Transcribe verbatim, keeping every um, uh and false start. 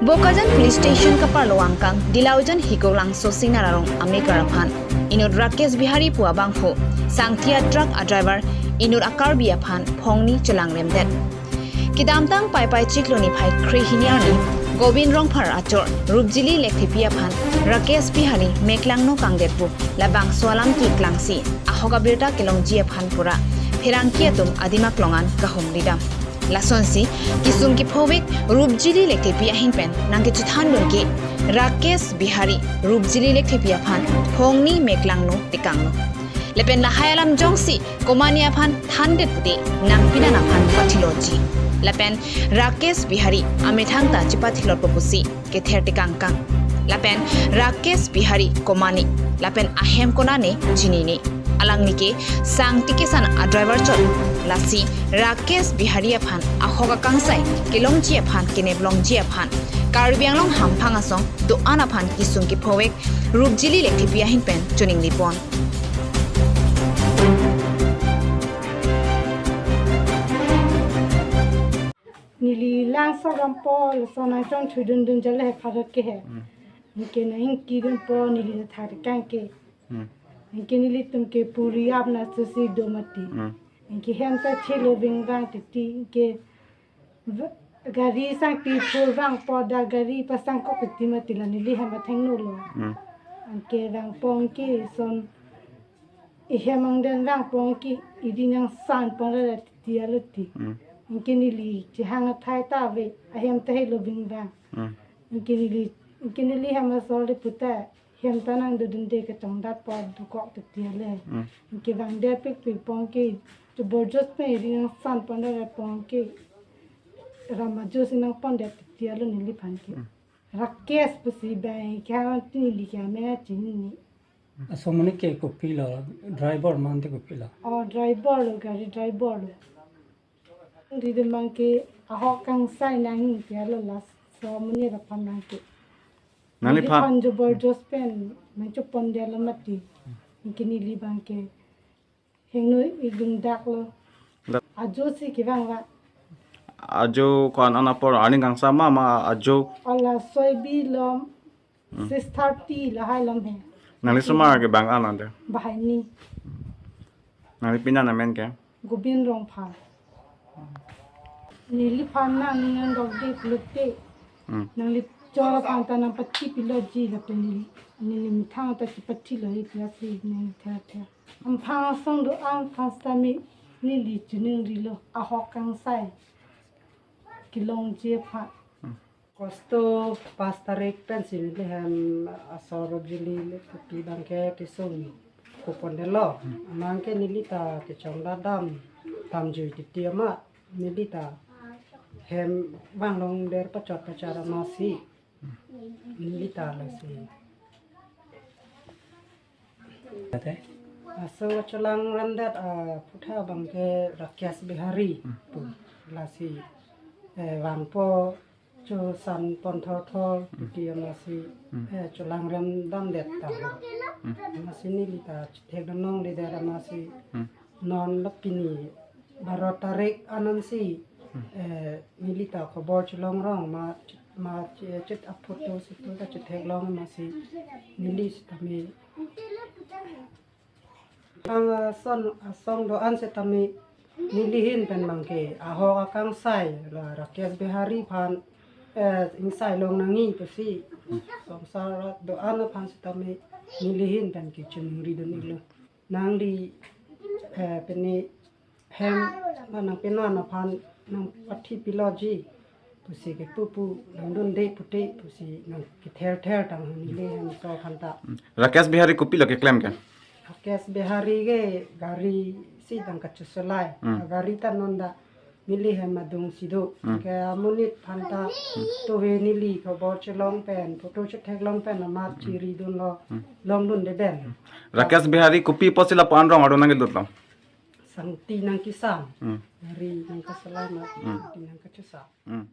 Bokajan Police Station kaparlo angkang Dilaujan Hikolangso Singnar arong amekar aphan inut Rakesh Bihari pu abangphu sangti a truck a driver inut a Karbi aphan phongni chelangremdet. Kedamtang Paipai chiklo niphai kre-hini arni Gobin Rongphar achor Rupjili Lekthepi aphan Rakesh Bihari meklangno kangdet pu labangso alam keklangsi ahok abirta kelongji aphan pura pherangke atum adimak longan kahumridam. Lasonsi kesung kephovek Rupjili Lekthepi ahin pen nangkechethandun ke Rakesh Bihari Rupjili Lekthepi aphan phongni meklangno tekanglo. Lapen lahai alam jongsi komane aphan thandet pute nangpinan aphan pathiloji. Lapen Rakesh Bihari amethang ta chepathilotpo pusi kether tekangkang. Lapen Rakesh Bihari komane lapen ahem konane chinine. Alangli ke sangti kesan a driver chot. Lasi Rakesh Bihari aphan ahok akangsai kelongji aphan keneplongji aphan Karbi Anglong hamphang asong do-an aphan kesung kephovek Rupjili Lekthepi ahin pen choninglipon. Neli langso gampo laso nangchongchudundun jale he pharok ke he. Hmm. Anke nangkidunpo neli thakthak ke. Hmm. Anke nelitum ke puri apna susi do mati. Hmm. Anke hem ta chelo vingvang titi anke v-, gari sangpi phur vangpo da gari pasangkok titi mati la neli hem athengno lo. Hmm. Anke vangpo anke son ihem angden vangpo anke iri nangsan pon ra titi alo ti. Hmm. Anke neli chehang athai ta ave ahem ta helo vingvang. Hmm. Anke neli, anke neli hem asor le puta hem ta nangdodunde kachongdatpo dokok titi ale. Hmm. Anke vangde pikpik po anke jabardast pen iri nangsan pon ra po anke ram ajo si nangpondet titi alo neliphan ke. Hmm. Rakesh pusi bai kya neli kya mena chinine. Asong mane ke kopilo, driver mante kopilo. Oh, driver lo, gari driver lo. Ridun abang ke ahok kangsai nangji alo laso amonit aphan abang ke. Nangliphan jabardast pen nangchopon detlo mati. Anke neli abang ke hingno idun daklo. Dak- Ajo si kevang va. Ajo ko-an apor, arni kangsam ma, ma ajo? Ala soibi lom, hmm, six thirty lahai lom he. Nangli osomar ke bang-an ante? Banghini. Nangli pinan amen ke? Gobin Rongphar. Neliphan nangning nangdokde pulote. Hmm. Nangli chor aphan ta nangpathipiloji lapen neli, neli methang ta chepathilo he tia si neli ther ther. Hamphang asong do-an aphan sitame neli chiningrilo ahok kangsai kelongji aphan. Hmm. Kosto pas tarik pensi neli hem asor Rupjili Lekthepi abang ke kesung kopon detlo. Hmm. Amang ke neli ta kechongdat dam, damjui titi amat neli ta hem vanglong der pachot pachot amatsi neli ta lasi. Ate? Laso chelangremdet aputhak abang ke Rakesh Bihari pu. Lasi, eh, vangpo chosan pon thorthor titi amatsi, eh, chelangrem damdet ta. Amatsi neli ta chethek damlongledet amatsi non la pini baro tarik anansi, eh, neli ta khobor chelongrong ma, ma che-, chet aphoto sito ta chetheklong amatsi neli sitame. Ang, ah, son, asong do-an sitame neli ahin pen abang ke ahok akangsai la Rakesh Bihari aphan, eh, ingsai long nangji pusi songsar do-an aphan sitame neli ahin pen ke chiningridun iklo. Nangli, eh, pini hem ma nangpinan aphan nangpathipiloji pusi kepu pu nangdunde pute pusi nangkether ther tang neli hem so aphan ta. Hmm. Rakesh Bihari kopilo keklem ke? Rakesh Bihari ke gari si dang kachosolai. Hmm. Gari ta non da neli hem adung si do. Hmm. Ke amonit aphan ta tove neli khobor chelong pen, photo chetheklong pen amat chiridunlo, longdunde pen. Rakesh Bihari kopi apotsi lapu-an rong aro nangkedotlo? Sangti nangkesang. Hmm. Gari nangkasolai amat, hmm, sangti nangkachesang. Hmm.